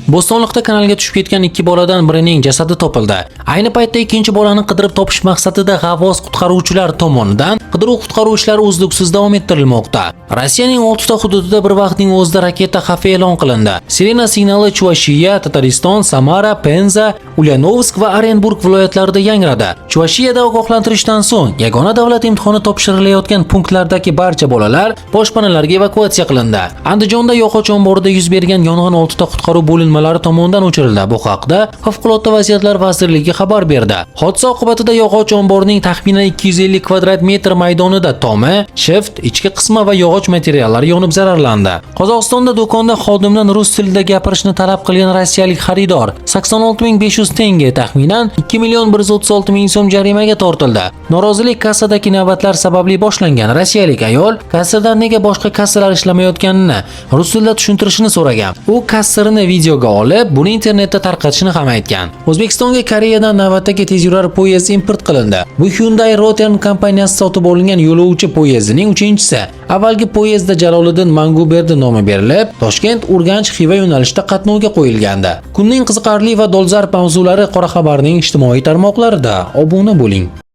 Bo'stonliqda kanalga tushib ketgan ikki boladan birining jasadi topildi. Ayni paytda ikkinchi bolani qidirib topish maqsadida g'avvos qutqaruvchilar tomonidan qidiruv-qutqaruv ishlari uzluksiz davom ettirilmoqda. Rossiyaning 6 ta hududida bir vaqtning o'zida raketa xavfi e'lon qilindi. Sirena signali Chuvashiya, Tatariston, Samara, Penza, Ulyanovsk va Orenburg viloyatlarida yangradi. Chuvashiyada ogohlantirishdan so'ng yagona davlat imtihoni topshirilayotgan punktlardagi barcha bolalar boshpanalarga evakuatsiya qilindi. Andijonda yog'och omborida yuz bergan yong'in 6 ta qutqaruv bo'linmalari tomonidan o'chirildi. Bu haqda Favqulodda vaziyatlar vazirligi xabar berdi. Hodisa oqibatida yog'och omborining taxminan 250 kvadrat metr maydonida tomi, shift, ichki qismi va yog'och materiallari yonib zararlandi. Qozog'istonda do'konda xodimdan rus tilida gapirishni talab qilgan rossiyalik xaridor 86 500 tenge, taxminan 2 million 136 ming so'm jarimaga tortildi. Norozilik kassadagi navbatlar sababli boshlangan. Rossiyalik ayol kassadan nega boshqa kassalar ishlamayotganini rus tilida tushuntirishini so'ragan. U kassirni videoga olib, buni internetda tarqatishini ham aytgan. O'zbekistonga Koreyadan navbatdagi tezyurar poyezd import qilindi. Bu Hyundai Rotem kompaniyasi sotib olingan yo'lovchi poyezdining uchinchisi. Avvalgi poyezdda Jaloliddin Manguberdi nomi berilib, Toshkent, Urganch, Xiva yo'nalishida qatnovga qo'yilgandi. Kunning qiziqarli va dolzarb mavzulari Qora xabarning ijtimoiy tarmoqlarida. Obuna bo'ling.